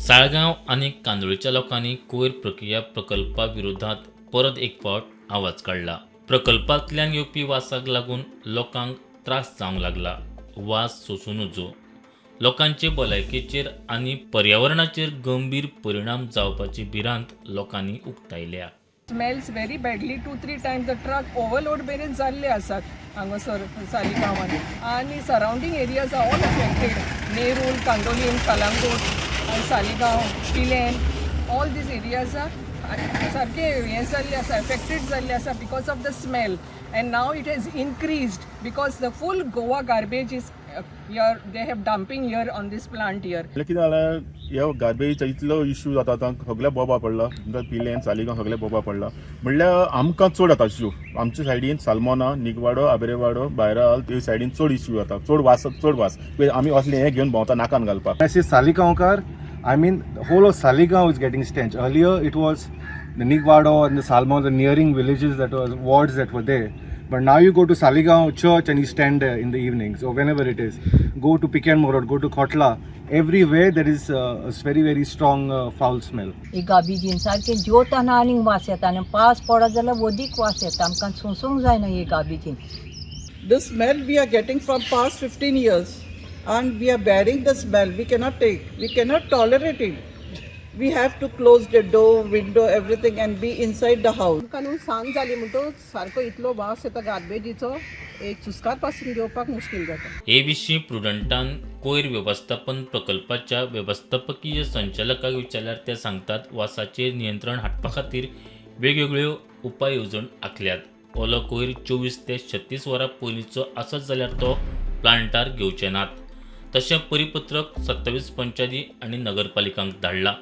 साळगांव आनी कांदोळीच्या लोकांनी कोयर प्रक्रिया प्रकल्पा विरोधात परत एक फावट आवाज काडला. प्रकल्पांतल्यान येवपी वासाक लागून लोकांक त्रास जावंक लागला. वास सोसूं नजो. लोकांचे भलायकेचेर आनी पर्यावरणाचेर गंभीर परिणाम जावपाची भिरांत लोकांनी उक्तायल्या. Smells very badly. Two three times the truck overload मेरेन जाल्ले आसात हांगासर सालिगांवान आनी surrounding areas are all affected. Nerul, Candolim, Calangute आनी सालिगांव, पिलेन, ऑल these areas are सारके हें जाल्ले आसा, एफेक्टेड जाल्ले आसा because of the smell. And now it has increased because the full Goa garbage is here. They have dumping here on this plant here. म्हणल्यार कितें जालें, ह्या गार्बेजचा इतलो इश्यू जाता आतां, सगळ्या बोबा पडला. पिलेन, सालिगांव सगळें बोबा पडला. म्हणल्यार आमकां चड जाता इश्यू आमच्या सायडीन. सालमोना, निगवाडो, आबरेवाडो, बायराल, ते सायडीन चड इश्यू जाता, चड वास, चड वास. आमी असले हें घेवन भोंवता नाकान घालपाक. I say Saligaonkar, I mean the whole of Saligao is getting stench. Earlier it was the Nigwado and the Salmon, the nearing villages that was wards that were there. But now you go to Saligao church and you stand there in the evenings or whenever it is. Go to Picanmo Road, go to Kotla. Everywhere there is a very, very strong foul smell. ही गार्बेजीन सारकें जेवतना आनीक वास येता आनी पावस पडत जाल्यार वदीक वास येता. आमकां सोंसूंक जायना ही गार्बेजीन. The smell we are getting from past 15 years and we are bearing the smell. We cannot take, we cannot tolerate it. We have to close the door, window, everything and be inside the house. आमकां न्हू सांज जाली म्हणटकूच सारको इतलो वास येता गार्बेजीचो, एक सुस्कार पासून घेवपाक मुश्कील जाता. हे विशीं प्रुडंटान कोयर वेवस्थापन प्रकल्पाच्या वेवस्थापकीय संचालकाक विचारल्यार ते सांगतात, वासाचेर नियंत्रण हाडपा खातीर वेगवेगळ्यो उपाय येवजण आंखल्यात. ओलो कोयर 24 ते 36 वरां पयलींचो आसत जाल्यार तो प्लांटार घेवचे नात. तशें परिपत्रक 27 पंचायती आनी नगरपालिकांक धाडलां.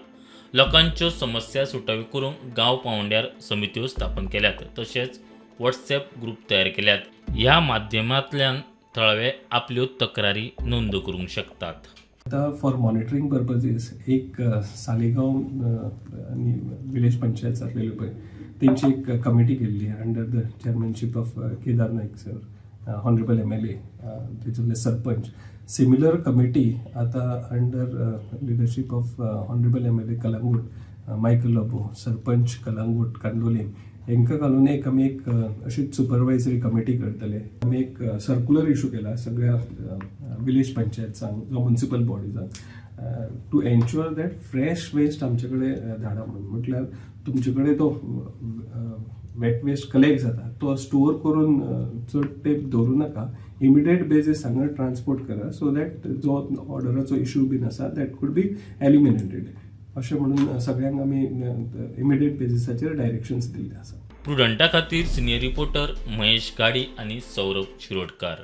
लोकांच्यो समस्या सुटाव्यो करूंक गांव पावंड्यार समित्यो स्थापन केल्यात, तशेंच व्हॉट्सॅप ग्रुप तयार केल्यात. ह्या माध्यमांतल्यान थळावे आपल्यो तक्रारी नोंद करूंक शकतात. आतां फॉर मॉनिटरींग पर्पजीस एक सालिगांव आनी विलेज पंचायत जातलेली पळय, तेंची एक कमिटी केल्ली under the chairmanship of Kedar Naik sir, honourable MLA, तेतूंतले सरपंच. सिमिलर कमिटी आतां under leadership of honourable MLA Calangute Michael Lobo, sarpanch Calangute, Candolim, हेंकां घालून एक आमी एक अशीच सुपरवायजरी कमिटी करतले. आमी एक सर्कुलर इशू केला सगळ्या विलेज पंचायत्सांक जावं municipal बॉडीजांक to ensure that fresh waste आमचे कडेन धाडा म्हणून. म्हटल्यार तुमचे कडेन तो वेट वेस्ट कलेक्ट जाता, तो स्टोर करून चड तेंप दवरूं नाका. इमिडिएट बेजीस हांगा ट्रान्सपोर्ट करा, सो that जो ऑडराचो इशू बीन आसा, that could be eliminated, अशें म्हणून सगळ्यांक आमी इमिडिएट बेजिसाचेर डायरेक्शन्स दिल्ले आसा. प्रुडंटा खातीर सिनियर रिपोर्टर महेश गाडी आनी सौरभ शिरोडकार.